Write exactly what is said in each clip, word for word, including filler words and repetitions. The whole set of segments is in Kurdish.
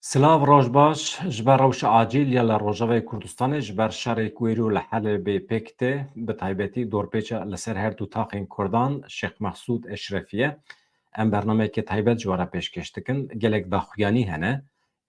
Silav, roj baş. Ji ber rewşa acîl ya li Rojavayê Kurdistanê ji ber şerê ku êrî li Helebê pêk tê, bi taybetî dorpêça li ser her du taxên Kurdan, Şêx Mexsûd Eşrefî ye. Em bernameyeke taybet ji we re pêşkêş dikin. Gelek daxuyanî hene.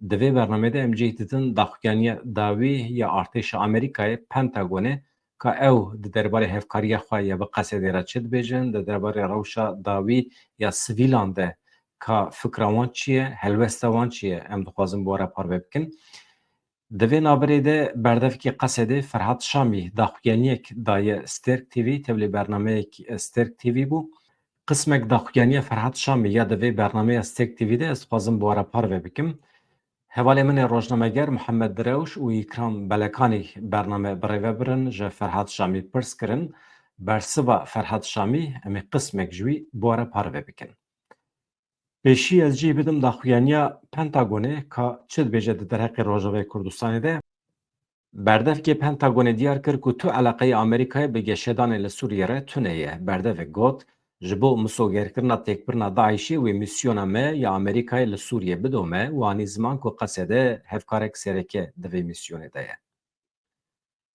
Di vê bernameyê de em cih didin daxuyaniya dawî ya artêşa Amerîkayê, Pentagonê, ka ew di derbarê hevkariya xwe ya bi Qesedê re çi dibêjin, di derbarê rewşa dawî ya sivîlan de ka fikra wan çi ye, helwesta wan çi ye, em dixwazin bi we re parve bikin. Di vê navberê de berdevkê Qesedê Ferhat Şamî daxuyaniyek daye Sterk T V, tevlî bernameyek Sterk T V bû. Qismek daxuyaniya Ferhat Şamî ya di vê bernameya Sterk T V de ez dixwazim bi we re parve bikim. Hevalê min ê rojnameger Muhammed Direwş û Îkram Belekanî bername birêve birin, ji Ferhat Şamî pirs kirin. Bersiva Ferhat Şamî em ê qismek ji wî bi we re parve bikin. Pêşî ez cih bidim daxuyaniya Pentagonê ka çi dibêje di derheqê Rojavayê Kurdistanê de. Berdevkê Pentagonê diyar kir ku tu eleqeyê Amerîkayê bi geşedanê li Sûriyê re tune ye. Berdevek got, ji bo misogerkirina têkbirina DAIŞê wê mîsyona me ya Amerîkayê li Sûriyê bidome û anî ziman ku Qesede hevkarek sereke di vê mîsyonê de ye.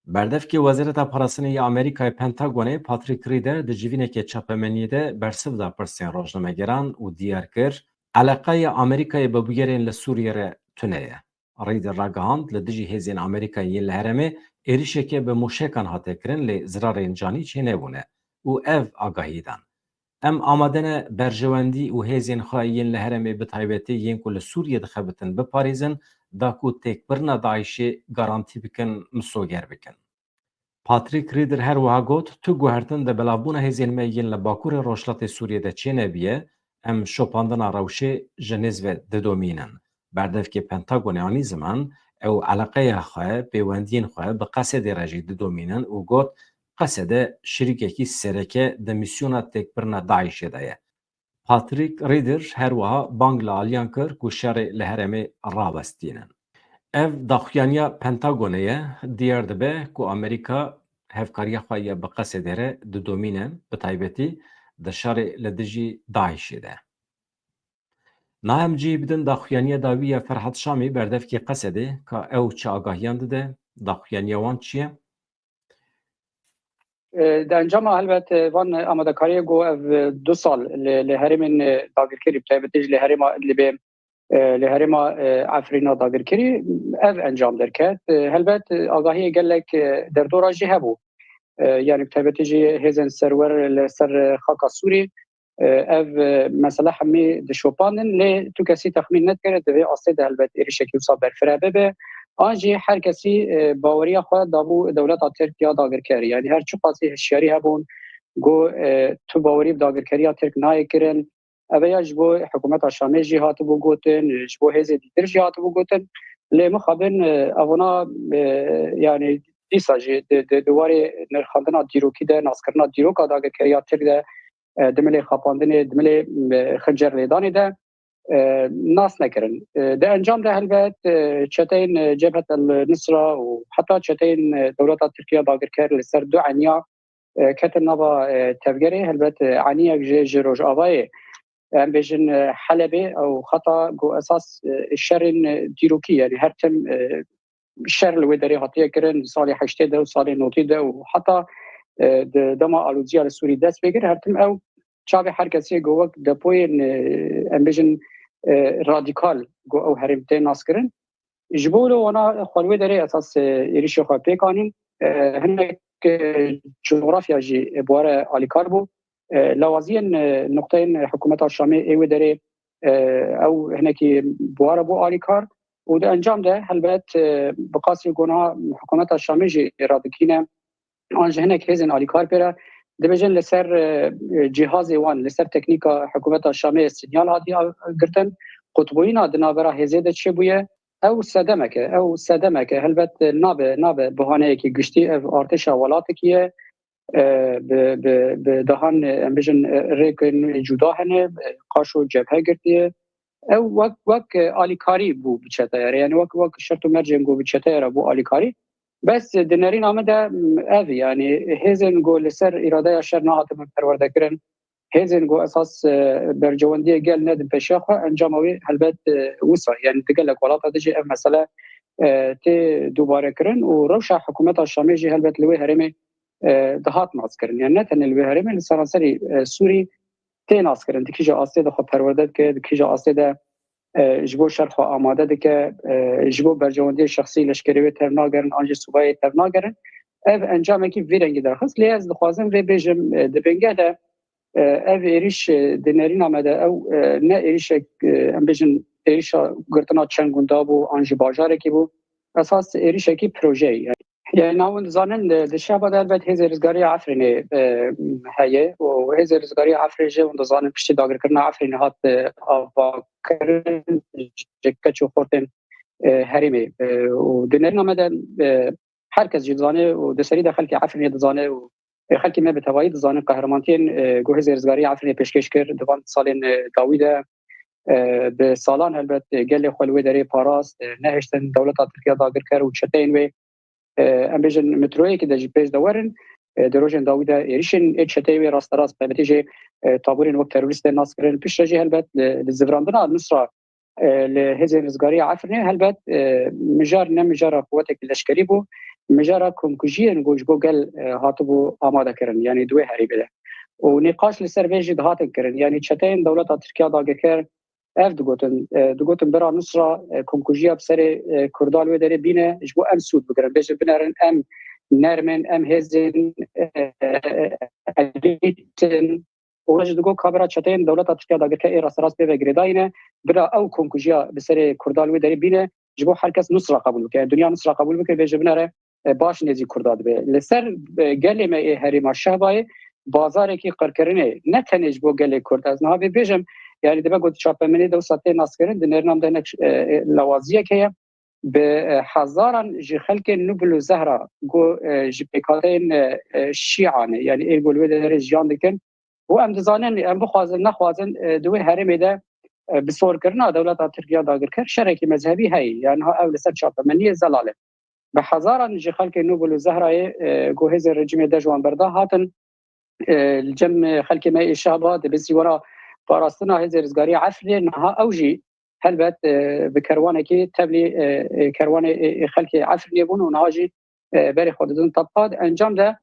Berdevkê Wezareta Parastinê ya Amerîkayê Pentagonê Patrick Ryder di civîneke çapemeniyê de bersiv da pirsên rojnamegeran û diyar kir, eleqeya Amerîkayê bi bûyerên li Sûriyê re tune ye. Ryder ragihand, li dijî hêzên Amerîkayê yên li herêmê êrişeke bi mûşekan hate kirin, lê zirarên canî çênebûne û ev agahî dan. Em amade ne berjewendî û hêzên xwe yên li herêmê bi taybetî yên ku li Sûriyê dixebitin biparêzin, da ku têkbirina DAIŞê garantî bikin, misoger bikin. Patrick Ryder her wiha got, tu guhertin di belavbûna hêzên me yên li Bakurê Rojhilatê Sûriyê de çênebiye, em şopandina rewşê ji nêz ve didomînin. Berdevkê Pentagonê anî ziman, ew eleqeya xwe, pêwendiyên xwe bi Qesedê re jî didomînin û got, Qesede şirîkekî sereke di mîsyona têkbirina DAIŞê de ye. Patrick Ryder her wiha bang li aliyan kir ku şerê li herêmê rawestînin. Ev daxuyaniya Pentagonê ye, diyar dibe ku Amerîka hevkariya xwe ya bi Qesedê re didomîne, bi taybetî di şerê li dijî DAIŞê de. Niha em cihê bidin daxuyaniya dawî ya Ferhat Şamî, berdevkê Qesedê, ka ew çi agahiyan dide, daxuyaniya wan çi ye? E, di encama helbet, e, van amadekariyê ku ev, e, du sal li, li herêmên, e, dagirkerî, bi taybetî jî li herêma Idlibê, e, li herêma, e, Efrîna dagirkerî, ev encam derket. E, helbet, e, agahiyê gelek, e, derdora jî hebû. E, yanî bi taybetî jî hêzên serwer li ser, e, xaka Sûrî, e, ev, e, mesele hemî dişopandin, lê tu kesî texmîn nedikere di vê astê de helbet êrişekî wisa berfireh bibe. An jî her kesî, e, baweriya xwe dabû dewleta Tirk ya dagirker. Yanî her çiqasî hişyarî hebûn, got, e, tu bawerî bi dagirkeriya Tirk nayê kirin. Ev ya ji bo hikûmeta Şamê jî hatibû gotin, ji bo hêzê dîtir jî hatibû gotin. Lê mixabin, e, evana, e, yanî dîsa jî di, di, di warê nirxandina dîrokî de, naskirina dîroka dagirkeriya Tirk de, e, di milê xapandinê, di milê, e, xincer lêdanê de, e, nas nekirin. E, di encam de helbet, e, çeteyên, e, Cebhet el Nusra û heta çeteyên, e, dewleta Tirkiye dagirker li ser du eniya, e, ketin nava, e, tevgerê. Helbet, e, eniyek jê ji rojavayê, em bêjin, e, Helebê, ew xeta ku esas, e, şerên, e, dîrokî, yanî her tim, e, şer li wê derê hatiye kirin, di salê heştê de û salê notî de û heta, e, di dema aloziya li Sûrî dest pê kir, her tim ew çavê her kesê ku wek depoyên, e, em bêjin, e, radîkal ku ew herêm tê naskirin. Ji bo wilo wana xwe li wê derê esas, e, êrişê xwe pêk anîn. E, hinek, e, cografya jî, e, bi we re alîkar bû. E, lawaziyên, e, nuqteyên hikûmeta Şamê ê wê derê, e, ew hinekî bi we re bû alîkar. Û di encam de helbet, e, bi qasî ku niha hikûmeta Şamê jî radikîne, an ji hinek hêzên alîkar pê re dibêjin li ser, e, cîhazê wan, li ser teknîka hikûmeta Şamê sinyal hatiye girtin. Qutbûyîna di navbera hêzê de çêbûye. Ew sedemek e, ew sedemek e. Helbet nabe, nabe bihaneyekî giştî, ev artêşa welatekî ye. E, bi, bi, bi dehan, e, em bijin, e, rêkên cuda hene, e, qaşo cebhe girtiye. Ew wek, wek, e, alîkarî bû bi çeteyê re. Yani wek, wek şert û mercên ku bi çeteyê re bû alîkarî. Bes, e, di nerîna min de, m, ev, yani hêzên ku li ser îradeya şer nehatibin perwerdekirin, hêzên ku esas, e, bercewendiyê gel nedin pêşiya xwe, encama wê helbet, e, wisa, yani di gelek welata de jî ev mesele, e, tê dubare kirin û rewşa hikûmeta Şamê jî helbet li wê herêmê, e, dihat naskirin. Yani ne tenê li wê herêmê, li seranserî, e, Sûrî tê naskirin. Di kîja astê de xwe perwerde dike, di kîja astê de, e, ji bo şer xwe amade dike, e, ji bo bercewendiyê şexsî leşkerê wê tevnagerin an jî subayê tevnagerin. Ev encamekî vî rengî derxist. Lê ez dixwazim vê bêjim, e, di bingeh de, e, ev êrîş, e, di nerîna me de ew, e, ne êrîşek, e, em bêjin êrîşa girtina çend gunda bû an jî bajarekî bû. Esas êrîşekî projeyê ye. Yani, hûn dizanin, di, di şeva de elbet hêzê rizgariya Efrînê, e, heye û hêzê rizgariya Efrînê jî hûn dizanin piştî dagirkirina Efrînê hat, e, avakirin ji keç û xortên, e, herêmê. E, û di nerîna me de, e, her kes jî dizane û di serî de xelkê Efrînê dizane û, e, xelkê me bi tevayî dizanin qehremaniyên, e, ku hêzê rizgariya Efrînê pêşkêş kir di van salên, e, dawî de. E, bi salan helbet, e, gelê xwe li wê derê parast, e, nehiştin dewleta Tirkiye dagirker û çeteyên wê, e, em bêjin metroyekê de jî pêş de werin, e, di rojên dawî de êrişên ê çeteyê wê rasterast, taybetî jî, e, taborên wek terorîst tên nas kirin. Piştre jî helbet li, li zivirandina Nusra, e, li hêzên rizgariya Efrînê helbet, e, mijar ne mijara quwetekî leşkerî bû, mijara komkujiyên ku ji bo gel, e, hatibû amade kirin, yani di wê herêmê de. Û nîqaş li ser vê jî dihatin kirin. Yani çeteyên dewleta Tirkiye dagirker ev digotin, e, digotin bira Nusra, e, komkujiya bi serê, e, Kurda li wê derê bîne, ji bo em sûd bigirin. Bêjin binerin em nerm in, em hêzên, e, elît in. Û jî digot ka bira çeteyên dewleta Tirkiye dagirker ê rasterast pê ve girêdayî ne, bira ew komkujiya bi serê Kurda li wê derê bîne, ji bo her kes Nusra qebûl bike. Dinya Nusra qebûl bike, bêje binere, e, baş nêzî Kurda dibe. Li ser, e, gelê me ê herêma Şehbayê bazarekî qirkirinê, ne tenê ji bo gelê Kurd. Ez niha vê bêjim, yani dibe ku di çapemeniyê de wisa tê naskirin, di nêrîna me de hinek, e, e, lawaziyek heye. Bi, e, hezaran ji xelkên Nûbil û Zehra, ku, e, ji pêkhateyên, e, e, Şîa ne, yani ê ku li wê derê jiyan dikin, û em dizanin, em bixwazin, nexwazin, e, di wê herêmê de, e, bi sorkirina dewleta Tirkiye dagirker şerekî mezhebî heye. Yani niha ew li ser çapemeniyê zelal e. Bi hezaran ji xelkê Nûbil û Zehrayê, e, ku hêzên rejîmê dej wan berda hatin, e, li cem xelkê me ê Şehba, di bin sîwara parastina hêzê rizgariya Efrînê, niha ew jî helbet, e, bi kerwanekî tevlî, e, e, kerwanê, e, e, xelkê Efrînê bûn û niha jî, e, berê xwe didin tebqat. Encam de,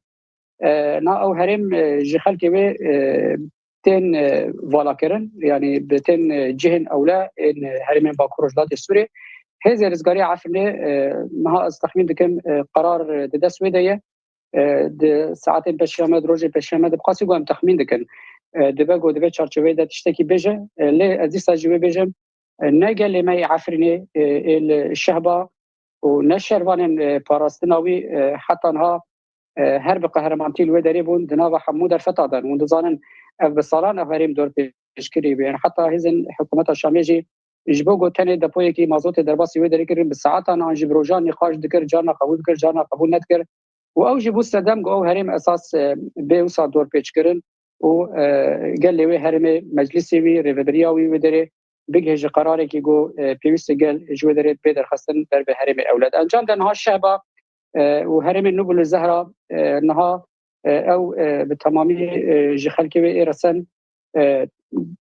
e, na ew herêm, e, ji xelkê wê, e, tên, e, valakirin, yani bi tên, e, cihên ewle ên, e, herêmên Bakur Rojhilatê Sûrê. Hêzê rizgariya Efrînê, e, niha ez texmîn dikim, e, qerar, e, di dest wê de ye. E, di saetên pêşiya me, di rojê pêşiya me, di bi qasî ku em texmîn dikin, e, dibe ku di vê çarçoveyê de tiştekî bêje. E, lê ez dîsa jî wê bêjim, e, ne gelê me yê Efrînê, e, ê li Şehba û ne şervanên, e, parastina wî, e, heta niha, e, her bi qehremantî li wê derê bûn, di nava hemû derfeta de ne. Hûn dizanin, ev bi salan ev herêm dorpêçkirî bû. Yani heta hêzên hikûmeta Şamê jî ji bo ku tenê depoyekî mazotê derbasî wê derê kirin, bi saetan an jî bi rojan nîqaş dikir, carna qebûl dikir, carna qebûl nedikir. Û ew jî bû sedem ku ew herêm esas, e, bê wisa dorpêçkirin û, e, gelê wê herêmê, meclisê wî, rêveberiya wî wê derê bigihêje qerarekî ku, e, pêwîst e gel ji wê derê bê derxistin ber bi herêmê ewle. Encam de niha Şehba, e, û herêmê Nûbil û Zehra, e, niha, e, ew, e, bi temamî, e, ji xelkê wê ê resen, e,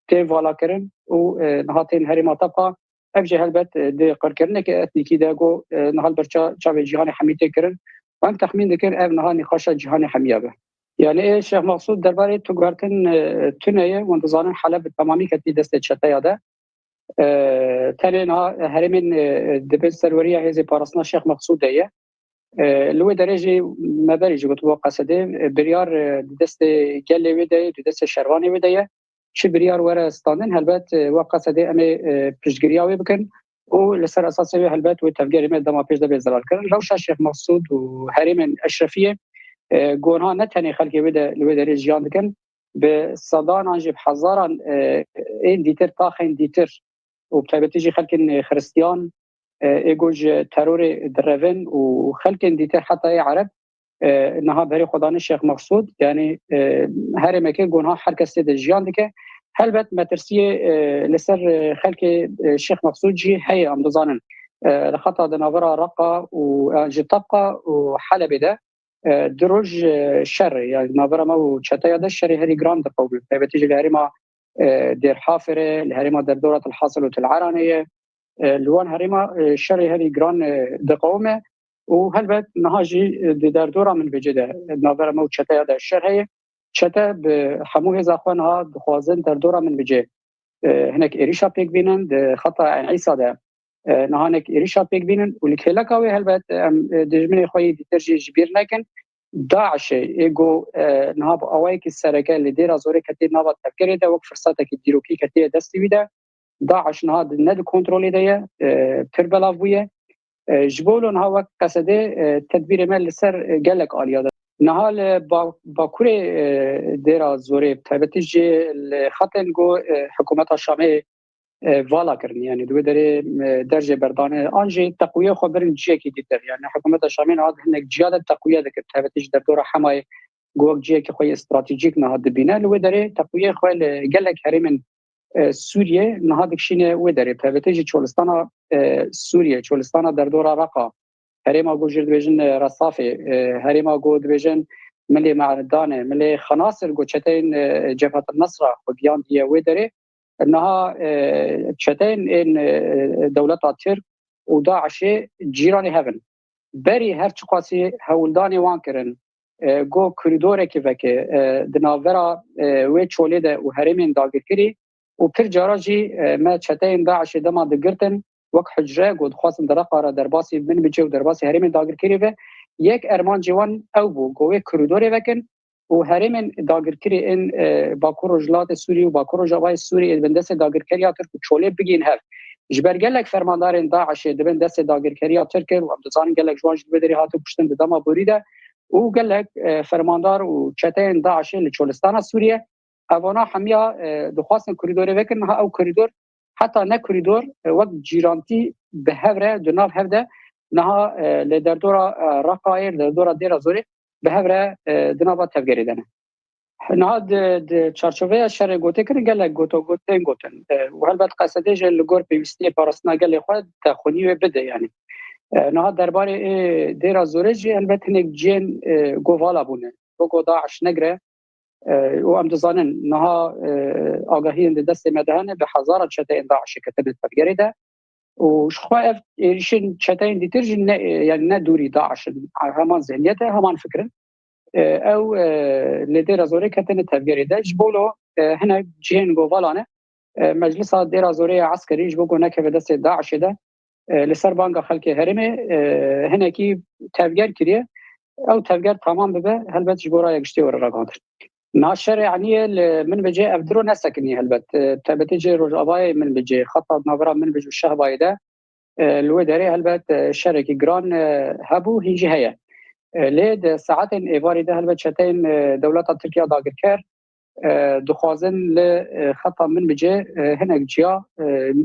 tê valakirin û, e, niha tên herêma Tebqa. Ev jî helbet, e, di qirkirineke etnîkî de ku, e, niha li ber ça-, çavê cîhanê hemî tê kirin. Em texmîn dikin ev niha nîqaşa cîhanê hemiya be. Yani ê Şêx Mexsûd derbarê tu guhertin, e, tune ye. Hûn dizanin Heleb bi temamî ketî destê çeteya de. E, tenê niha herêmên, e, di bin serweriya hêzê parastina Şêx Mexsûdê ye. E, li wê derê jî me berî jî gotibû, Qesedê, e, biryar, e, di destê gelê wê de ye, di destê şervanê wê de ye. Çi biryar were standin, helbet, e, wek Qesedê em ê, e, piştgiriya wê bikin û li ser esasê wê helbet wê tevgerê me dema pêş de bê zelalkirin. Rewşa Şêx Mexsûd û herêmên Eşrefiyê, e, gonha ne tenê xelkê wê de li wê derê jiyan dikin, bi sedan an jî bi hezaran, e, ên dîtir, taxên dîtir û bi taybetî jî xelkên, e, xiristiyan, e, ê ku ji terorê direvin û xelkên dîtir heta ê Ereb, e, niha berê xwe dane Şêx Mexsûd, yanî, e, herêmeke ku niha her kes tê de jiyan dike. Helbet metirsiyê, e, li ser, e, xelkê, e, Şêx Mexsûd jî heye, em dizanin. E, li xeta di navbera Reqa û, e, ji Tebqa û Helebê de, e, du roj, e, şer e. Yani navbera me û çeteya DAIŞ şerê herî giran diqewime. Taybetî jî li herêma, e, Dêrhafirê, li herêma derdora Til Hasil û Til Eranê ye. E, li wan herêma, e, şerê herî giran, e, diqewime û helbet niha jî, e, di derdora Minbicê de, e, navbera me û çeteya DAIŞ şer heye. Çete bi hemû hêza xwe niha dixwazin derdora Minbicê, e, hinek êrîşa pêk bînin, di xeta Eyn Îsa de, e, niha hinek êrîşa pêk bînin û li kêleka wê helbet em, e, dijminê xwe yê dîtir jî ji bîr nekin. DAIŞê ê ku, e, niha bi awayekî sereke li Dêra Zorê ketiye nava tevgerê de, wek firsetekî dîrokî ketiye destê wî de. DAIŞ niha di, ne di kontrolê de ye, e, pir belav bûye. E, ji bo wilo niha wek Qesedê, e, tedbîrê me li ser, e, gelek aliya de. Niha li ba-, bakurê, e, Dêra Zorê, taybetî jî li xetên ku, e, hikûmeta Şamê, e, vala kirin, yani di wê derê, e, dercê berdane, an jî teqwiye xwe birin ciyekî dîtir. Yani hikûmeta Şamê niha di hinek ciya de teqwiye dikir. Taybetî ji derdora Hemayê ku wek ciyekî xwe yê stratejîk niha dibîne. Li wê derê teqwiye xwe li gelek herêmên, e, Sûriyê niha dikişîne wê derê. Taybetî jî çolistana, e, Sûriyê, çolistana derdora Reqa, herêma ku jî dibêjin, e, Resafê, e, herêma ku dibêjin Milê Me'ridanê, Milê Xenasir ku çeteyên, e, Cebhetil Nesra xwe giyandiye wê derê. Niha, e, çeteyên ên, e, dewleta Tirk û DAIŞê cîranê hev in. Berî her çiqasî hewldanê wan kirin, e, ku korîdorekî veke, e, di navbera, e, wê çolê de û herêmên dagirkirî û pir cara jî, e, me çeteyên DAIŞê dema digirtin, wek hucre ku dixwastin di Reqa re derbasî Minbicê û derbasî herêmên dagirkirî be, yek ermancê wan ew bû ku wê korîdorê vekin û herêmên dagirkirî ên, e, Bakur Rojhilatê Sûrî û Bakur Rojavayê Sûrî ê di bin destê dagirkeriya Tirk û çolê bigihîn hev. Ji ber gelek fermandarên DAIŞê di bin destê dagirkeriya Tirk in û em dizanin gelek ji wan jî di wê derê hatin kuştin di dema borî de û gelek, e, fermandar û çeteyên DAIŞê li çolistana Sûriyê, evana hemiya, e, dixwastin korîdorê vekin, niha ew korîdor heta ne korîdor, e, wek cîrantî bi hev re di nav hev de niha, e, li derdora, e, Reqayê, li derdora Dêra Zorê bi hev re, e, di nava tevgerê de ne. Niha di, di çarçoveya şerê gotê kirin gelek goto got tên gotin. E, û helbet Qesedê jî li gor pêwîstiyê parastina gelê xwe texûnî wê bide yani. E, niha derbarê ê Dêra Zorê jî helbet hinek cihên, e, govala bûne. Weko DAIŞ negire, e, û em dizanin niha, e, agahiyên di destê me de hene, bi hezaran çeteyên DAIŞê ketine tevgerê de. Û ji xwe ev êrişên çeteyên dîtir jî ne, yani ne dûrî DAIŞ in. Heman zihniyet e, heman fikir in. E, ew, e, li Dêra Zorê ketine tevgerê de. Ji bo lo, e, hinek cihên govala ne. E, Meclisa Dêra Zorê ya Eskerî ji bo ku nekeve destê DAIŞê de, e, li ser banga xelkê herêmê, e, hinekî tevger kiriye. Ew tevger tamam bibe, helbet ji bo raya giştî were ragihandin. Niha şerê eniyê li Minbicê ev diro nesekinî helbet. E, taybetî jî rojavayê Minbicê, xeta navbera Minbic û Şehbayê de, e, li wê derê helbet, e, şerekî giran, e, hebû, hîn jî heye. E, lê di saetên êvarî de helbet çeteyên, e, dewleta Tirkiye dagirker, e, dixwazin li, e, xeta Minbicê, e, hinek ciya, e,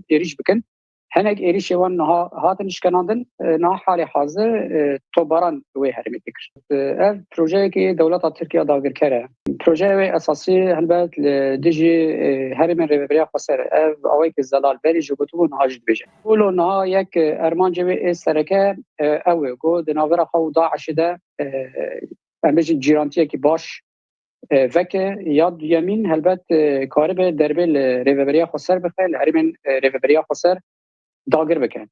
êrîş bikin. Hinek êrîşê wan niha hatin şikenandin, e, niha halê hazir, e, topbaran wê herêmê tê kir. E, ev projeyekî dewleta Tirkiye dagirker e. Projeya wê esasî helbet li dijî, e, herêmên Rêveberiya Xweser e. Ev awayekî zelal berî jî gotibû, niha jî dibêje. Wilo niha yek, e, ermancê wê ê sereke, e, ew e ku di navbera xwe û DAIŞê de, e, em bêjin cîrantiyekî baş, e, veke, ya duyemîn helbet, e, karibe derbê li Rêveberiya Xweser bixe, li herêmên, e, Rêveberiya Xweser dagir bike.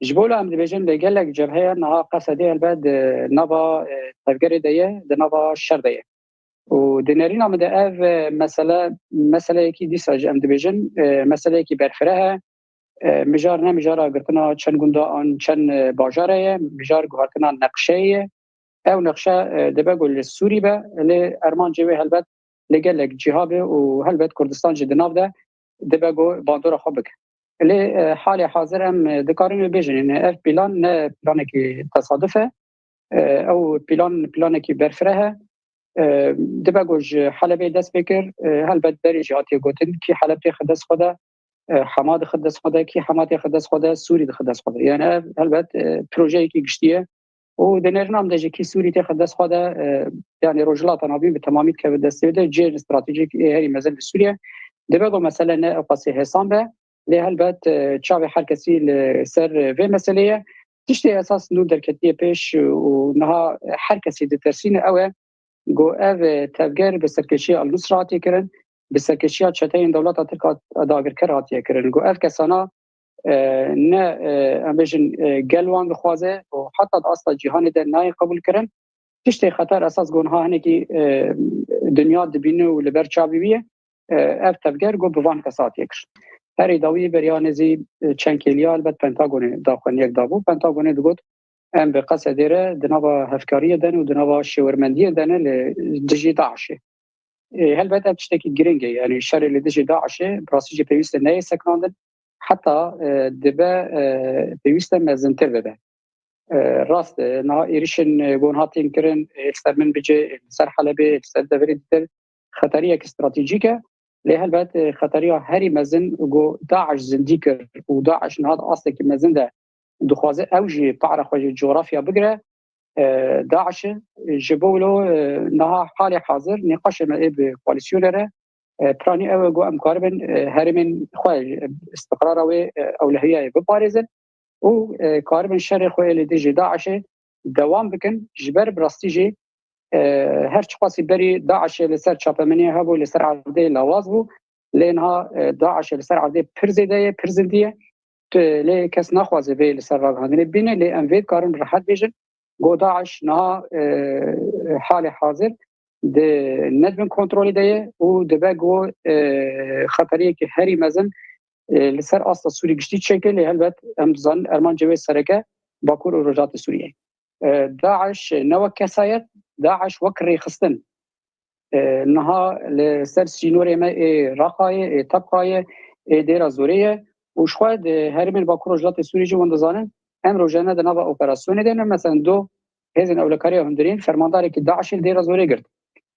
Ji bo em dibêjin lê gelek cebheya niha Qesedê helbet di nava, e, tevgerê de ye, di nava şer de ye. Û di nerîna min de ev, e, mesele, meseleyekî dîsa jî em dibêjin, e, meseleyekî berfireh e. E, mijar ne mijara girtina çend gunda an çend, e, bajare ye, mijar guhertina neqşeyê ye. Ew neqşe, e, dibe ku li Sûrî be, lê ermancê wê helbet li gelek cîha be û helbet Kurdistan jî di nav de dibe ku bandora xwe bike. Lê, e, halê hazir em, e, dikarin wê bêjin, yani ev plan ne planekî tesaduf e. E, ew plan, planekî berfireh e. E, dibe ku ji Helebê dest pê kir, e, helbet berê jî hatiye gotin, kî Heleb têxe dest xwe de, e, Hema dixe dest xwe de, kî Hema têxe dest xwe de, Sûrî dixe dest xwe de. Yani ev helbet, e, projeyekî giştî ye. Û di nêrîna min de jî kî Sûrî têxe dest xwe de, e, yani Rojhilata Navîn bi temamî dikeve destê wê de, cihên stratejîk ê herî mezin li Sûriyê. Dibe ku mesele ne ew qasî hêsan be, lê helbet, e, çavê her kesî li ser vê meselê ye. Tiştê esas nû derketiye pêş û niha her kesî ditersîne ew e, ku ev, e, tevger bi serkêşiya El-Nusra hatiye kirin, bi serkêşiya çeteyên dewleta Tirk hat-, dagirker hatiye kirin. Ku ev kesana, e, ne, e, em bêjin, e, gel wan dixwaze û heta di asta cîhanê de nayê qebûl kirin. Tiştê xeter esas ku niha hinekî, e, dinya dibîne û li ber çavî wî ye, e, ev tevger ku bi van kesa hatiye kir. Herî dawî beriya nêzî, e, çend kêliya helbet Pentagonê daxuyaniyek dabû. Pentagonê digot, em bi Qesedê re di nava hevkariyê de ne û di nava şêwermendiyê de ne li dijî DAIŞê. E, helbet ev tiştekî giring e. Yanî şerê li dijî DAIŞê bi rastî jî pêwîst e neyê sekinandin. Heta, e, dibe, e, pêwîst e mezintir bibe. E, rast e, niha êrişên, e, gon hatên kirin, e, li ser Minbicê, e, li ser Helebê, e, li ser deverê dîtir xeteriyek stratejîk e. Lê helbet, e, xeteriya herî mezin ku DAIŞ zindî kir û DAIŞ niha di astekî mezin de dixwaze ew jî para xwe ji cografya bigire, e, DAIŞ e. Ji bo wilo, e, niha halê hazir nîqaşê me ê bi koalîsyonê re, e, piranî ew e ku em karibin, e, herêmên xwe, e, istiqrara wê, e, ewlehiyayê biparêzin û, e, karibin şerê xwe ê li dijî DAIŞê dewam bikin. Ji ber bi rastî jî, e, her çiqasî berî DAIŞê li ser çapemeniyê hebû, li ser erdê lawaz bû. Lê niha, e, DAIŞê li ser erdê pir zêde ye, pir zindî ye. Tu, lê kes naxwaze vê li ser ragihandinê bibîne, lê em vê dikarin rehet bêjin. Ku DAIŞ niha, e, halê hazir di ne di bin kontrolê de ye û dibe ku, e, xeteriyekî herî mezin, e, li ser asta Sûrî giştî çêke, lê helbet em dizanin armancê wê sereke Bakur û Rojhilatê Sûriyê. E, DAIŞ ne wek kesayet, DAIŞ wek rêxistin. E, niha li ser sînorê me ê Raqayê, ê Tebqayê, ê Dêra Zorê ye û ji xwe di herêmên Bakur Rojhilatê Sûriyê jî hûn dizanin, em rojane di nava operasyonê de ne. Mesela do hêzên ewlekariya hundirîn fermandarekî DAIŞê li Dêra Zorê girt.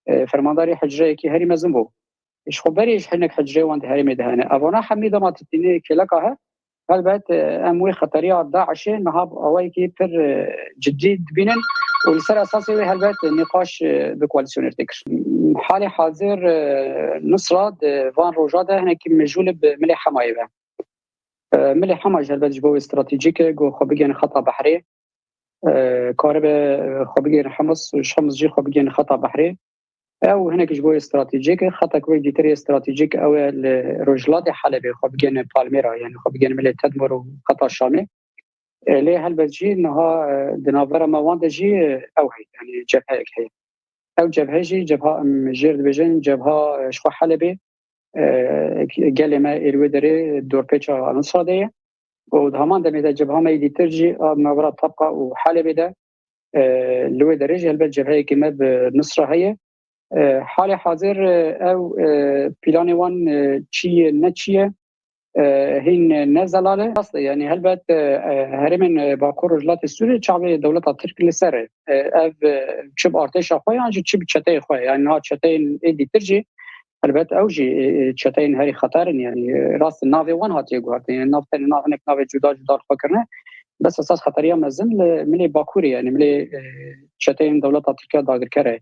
E, fermandarê hicreyekî herî mezin bû. Ji xwe berê ji hinek hicrê wan di herêmê de hene. Evana hemî dema tu tînê kêleka he, helbet, e, em wê xeteriya DAIŞê niha bi awayekî pir, e, cidî dibînin û li ser esasê wê helbet nîqaş, e, bi koalîsyonê tê kir. Halê hazir, e, Nusra di van roja de hinekî mijûl bi milê Hemayê be. E, milê Hema jî helbet ji bo wê stratejîk e, ku xwe bigihîne xeta behrê. E, karibe, e, xwe bigihîne Himis û ji Himis jî xwe bigihîne xeta behrê. Ew hinek ji bo wê stratejîk e. Xetek wê dîtir yê stratejîk ew e li rojhilatê Helebê xwe bigihîne Palmêra, yanî xwe bigihîne milê Tedmor û xeta Şamê. E, lê helbet jî niha, e, di navbera me wan de jî, e, ew heye, yanî cepheyek heye. Ew cebhe jî, cebha em jêr dibêjin, cebha, e, ji xwe Helebê, e, gelê me ê li wê derê dorpêça Nusra de ye. Û di heman demê de cebha me yê dîtir jî a navbera Tabqa û Helebê de, e, li wê derê jî helbet cebheyekî me bi Nusra heye. E, halê hazir, e, ew, e, planê wan, e, çi ye, ne çi ye, e, hîn ne zelal e. Rast e, yanî helbet, e, e, herêmên, e, Bakur Rojhilatê Sûriyê çavê dewleta Tirk li ser e. E, ev, e, çi bi artêşa xwe yan jî çi bi çeteyê xwe. Yanî niha çeteyên ê dîtir jî, helbet ew jî, e, e, çeteyên herî xeter in. Yanî, e, rast e, navê wan hatiye guhertin. Yanî nav tenê nav hinek navê cuda cuda li xwe kirine. Bes esas xeteriya mezin li milê Bakurê, yanî milê, e, çeteyên dewleta Tirkiye dagirker e.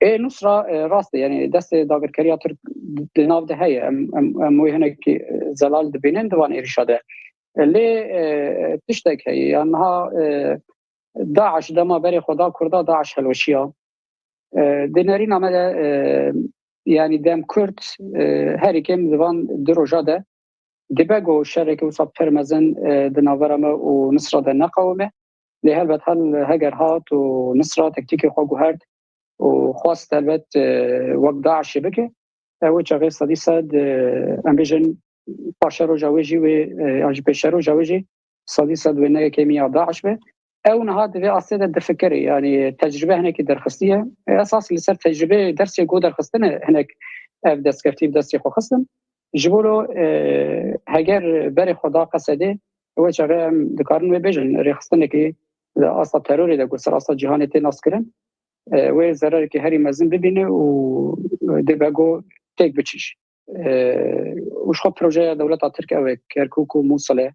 Ê Nusra, e, rast e, yanî destê dagirkeriya Tirk di nav de heye. Em, em, em wê hinekî, e, zelal dibînin di van êrişa de. E, lê, e, tiştek heye, ya niha, e, DAIŞ dema berê xwe da Kurda, DAIŞ hilweşiya. E, di nerîna me de, e, yanî dem kurt, e, herî kêm di van du roja de dibe ku şereke wisa pir mezin, e, di navbera me û Nusra de neqewime. Lê helbet hel heger hat û Nusra tektîkê xwe guhert û xwest helbet, e, wek DAIŞê bike, ew ê çaxê sedî sed, e, em bêjin paşeroja wê jî wê, e, yan jî pêşeroja wê jî sedî sed wê neyê kêmî ya DAIŞ be. Ew niha di vê astê de difikire, yanî tecrube hinekî derxistiye. E, esas li ser tecrubeyê dersê ku derxistine hinek ev destkeftî bi destê xwe xistin. Ji bo lo, e, heger berê xwe da Qesedê, wê çaxê em dikarin wê bêjin, rêxistinekî di asta terorê de ku ser asta cîhanê tê naskirin, e, wê zererekî herî mezin bibîne û dibe ku têk biçî jî. E, û ji xwe projeya dewleta Tirk ew e, Kerkûk û Mûsil e.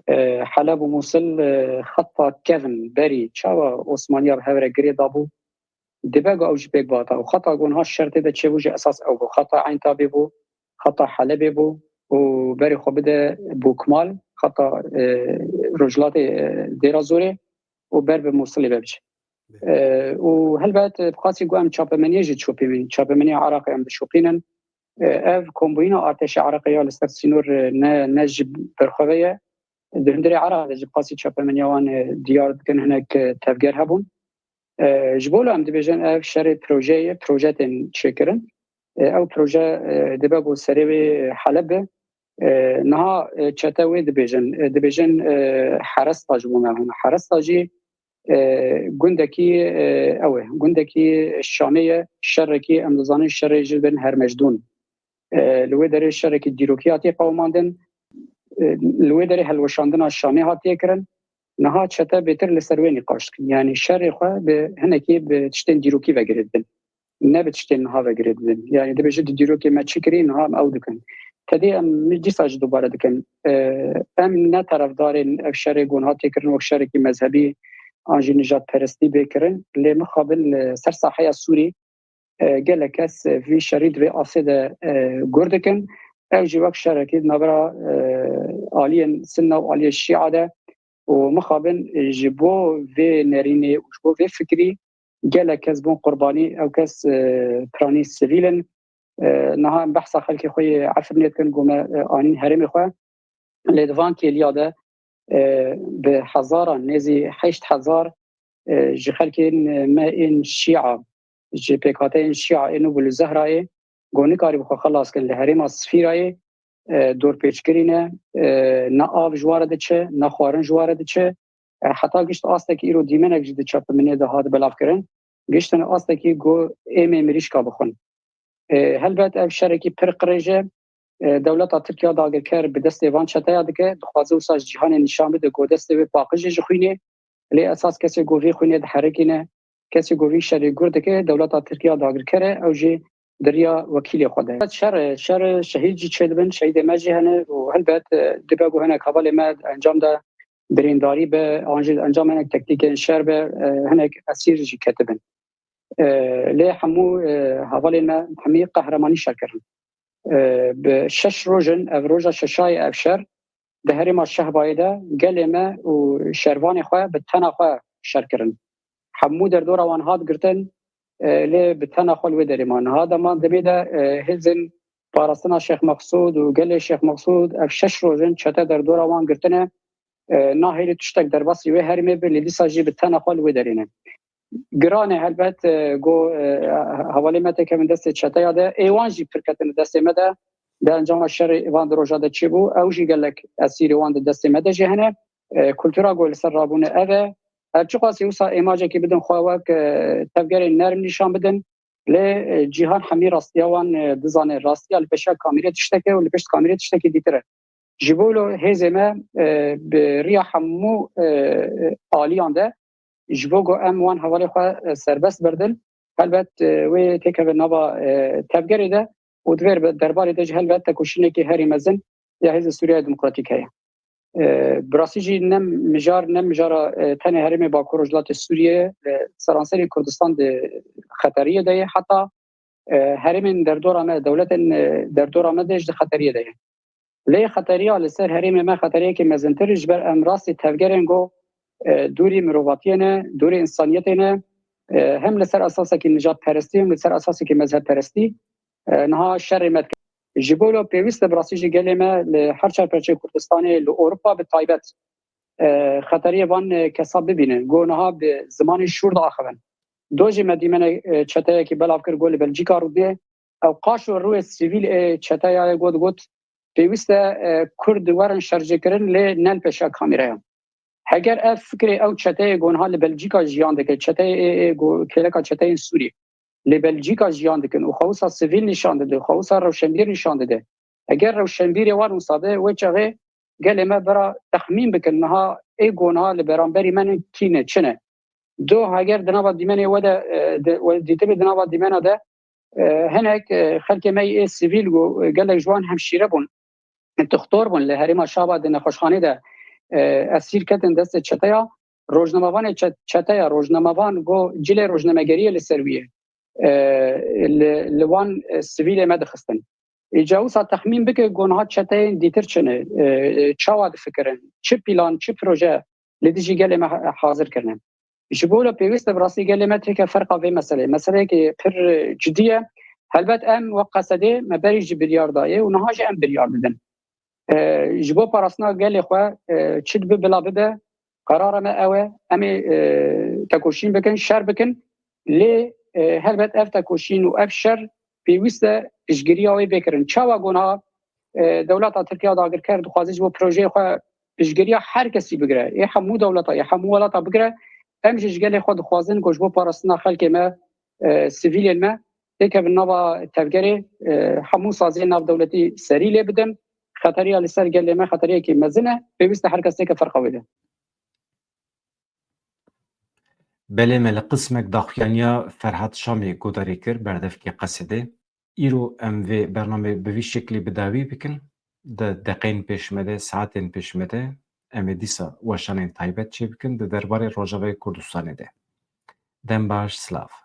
E, Heleb û Mûsil, e, xeta kevn berî çawa Osmaniya bi hev re girê dabû, dibe ku ew jî pêk bihata. Û xeta ku niha şer tê de çêbû jî esas ew bû. Xeta Eyntabê bû, xeta Helebê bû û berê xwe bide Bûkmal, qata, e, rojhilatê, e, Dêra Zorê û ber bi Mûsilê ve biçe. E, û helbet, e, bi qasî ku em çapemeniyê jî dişopînin, çapemeniya Iraqê em dişopînin. E, ev kombûyîna artêşa Iraqê ya li ser sînor, e, ne, ne ji berxwe ve ye. Di hundirê Iraq de jî bi qasî çapemeniya wan, e, diyar dikin hinek, e, tevger hebûn. E, ji bo em dibêjin ev şerê proje ye, proje tên çêkirin. E, ew proje, e, dibe ku serê wê Heleb be. E, niha, e, çete wê dibêjin, e, dibêjin, e, Heresta ji bo me hûn. Heresta jî, e, gundekî, e, ew e, gundekî Şamê ye, şerekî em dizanin şerê ji bin Hermejdûn. E, li wê derê şerekî dîrokî hatiye qewimandin, e, li wê derê helweşandina Şamê hatiye kirin. Niha çete bêtir li ser wê nîqaş dikin. Yanî şerê xwe bi hinekî bi tiştên dîrokî ve girê dibin. Ne bi tiştên niha ve girê dibin. Yanî dibêje di dîrokê me çi kirî, niha em ew dikin. Tedê em dîsa jî dubare dikin. E, em ne terefdarên ev şerê ku niha tê kirin wek şerekî mezhebî an jî nijadperestî bê kirin. Lê mixabin li ser saheya Sûrî, e, gelek kes, e, vî şerî di vê asê de, e, gur dikin. Ew jî wek şerekî di navbera, e, aliyên Sinne û aliyê Şîa de û mixabin, e, ji bo vê nerînê û ji bo vê fikrî gelek kes bûn qurbanî. Ew kes, e, piranî sivîl in. E, niha em behsa xelkê xwe yê Efrînê dikin, ku me, e, anîn herêmê xwe. Lê di van kêliya de, e, bi hezaran, nêzî heşt hezar, e, ji xelkên me ên Şîa, ji pêkhateyên Şîa ên Nûbul û Zehrayê, ku nikarîbû xwe xelas kin li herêma Sifîrayê, e, dorpêçkirî ne, e, ne av ji wan re diçe, ne xwarin ji wan re diçe. E, heta gişt astekî îro dîmenek jî di çapemeniyê de hat belavkirin. Giştin astekî ku êm ê mirîşka bixwin. E, helbet ev şerekî pir qirêj e. E, dewleta Tirkiya dagirker bi destê van çeteya dike, dixwaze wisa ji cîhanê nîşan bide ku destê wê paqij e ji xwînê. Lê esas kesê ku vî xwînê diherikîne, kesê ku vî şerê gur dike, dewleta Tirkiya dagirker e, ew jî di riya wekîlê xwe de. Şer, şer şehîd jî çêdibin, şehîdê me jî hene û helbet, e, dibe ku hinek hevalê me di encam de birîndarî be, an jî di encam hinek tektîkên şer be, e, hinek esîr jî ketibin. E, lê hemû, e, hevalên me hemî qehremanî şer kirin. E, bi şeş roj in, ev roja şeşayê ev şer di herêma Şehbayê de gelê me û şervanê xwe bi tena xwe şer kirin. Hemû derdora wan hat girtin, e, lê bi tena xwe li wê derê man. Niha dema demê de, e, hêzên parastina Şêx Meqsûd û gelê Şêx Meqsûd ev şeş roj in çete derdora wan girtine. E, nahêlî tiştek derbasî wê herêmê be, lê dîsa jî bi tena xwe li wê derê ne. Giran e helbet, e, ku, e, hevalê me têkevin destê çeteya de, ê wan jî pir ketine destê me de, di encama şerê van di roja de çêbû, ew jî gelek esîrê wan di destê me de jî hene. E, kultura ku li ser rabûne ev e. Her çiqasî wisa êmacekî bidin xwe wek, e, tevgerên nerm nîşan bidin, lê, e, cîhan hemî rastiya wan, e, dizane. Rastiya li pêşiya kamîrê tiştek e û li pişt kamîrê tiştekî dîtir e. Ji bo lo hêzê me, e, bi riya hemû, e, aliyan de ji bo ku em wan hevalê xwe, e, serbest berdin, helbet, e, wê têkeve nava, e, tevgerê de û di vê derbarê de jî helbet tekoşînekî herî mezin ya Hêzên Sûriya Demokratîk heye. E, bi rastî jî ne mijar, ne mijara, e, tenê herêmê Bakur Rojhilatê Sûriyê, e, seranserê Kurdistan di xeteriyê de ye. Heta, e, herêmên derdora me, dewletên, e, derdora me de jî di xeteriyê de ye. Lê xeteriya li ser herêmê me xeteriyekê mezintir ji ber em rastî tevgerên ku, e, dûrî mirovatiyê ne, dûrî însaniyetê ne, e, hem li ser esasekî nijadperestî hem li ser esasekî mezhebperestî, e, niha şerê me dike. Ji bo lo pêwîst e bi rastî jî gelê me li her çar perçeyê Kurdistanê li Ewropa bi taybet, e, xeteriyê van, e, kesa bibînin. Go niha bi zimanê şûr diaxivin. Do jî me dîmene, e, çeteyekî belav kir, go li Belcîka rûdê. Ew qaşo rûyê sivîl ê çeteya ye got, got, pêwîst e, e, Kurd werin şerjêkirin, lê ne li pêşiya kamîreyan. Heger ev fikrê ew çeteyê ku niha li Belcîka jiyan dike, çeteyê ê, ê ku kêleka çeteyên Sûrî li Belcîka jiyan dikin û xwe wisa sivîl nîşan dide, xwe wisa rewşenbîr nîşan dide. Heger rewşenbîrê wan wisa be, wê çaxê gelê me bira texmîn bikin, niha ê ku niha li beramberî me ne kî ne, çi ne. Do heger di nava dîmenê we de, e, de, we dîtibê di nava dîmena de, e, hinek, e, xelkê me yê sivîl ku, e, gelek ji wan hemşîre bûn, doktor bûn, li herêma Şaba di nexweşxanê de, e, esîr ketin destê çeteya. Rojnamevanê çe-, çeteya rojnamevan ku cilê rojnamegeriyê li ser wî ye, e, li, li wan, e, sivîlê me dixistin. Îca wisa texmîn bike ku niha çeteyên dîtir çi ne, e, çawa difikirin, çi plan, çi proje li dijî gelê me ha- hazir kirine. Ji bo wilo pêwîst e bi rastî gelê me têke ferqa vê meseleyê. Meseleyekî pir cidî ye. Helbet em wek Qesedê me berî jî biryar dayê û niha jî em biryar didin. E, ji bo parastina gelê xwe, e, çi dibe bila bibe, qerara me ew e, em ê, e, tekoşîn bikin, şer bikin. Lê, e, helbet ev tekoşîn û ev şer pêwîst e piştgiriya wê bê kirin. Çawa ku niha, e, dewleta Tirkiya dagirker dixwaze ji bo projeyê xwe piştgiriya her kesî bigire, ê hemû dewleta, ê hemû welata bigire, em jî ji gelê xwe dixwazin ku ji bo parastina xelkê me, e, sivîlên me têkevin nava tevgerê, e, hemû saziyên navdewletî serî lê bidin. Xeteriya li ser gelê me xeteriyekî mezin e. Pêwîst e her kes têke ferqa wê de. Belê, me li qismek daxuyaniya Ferhat Şamê guhdarî kir, berdevkê Qesedê. Îro em vê bernamê bi vî şeklî bi dawî bikin. Di deqeyên pêş me de, saetên pêş me de em ê dîsa weşanên taybet çêbikin di derbarê Rojavayê Kurdistanê de. Dem baş, silav.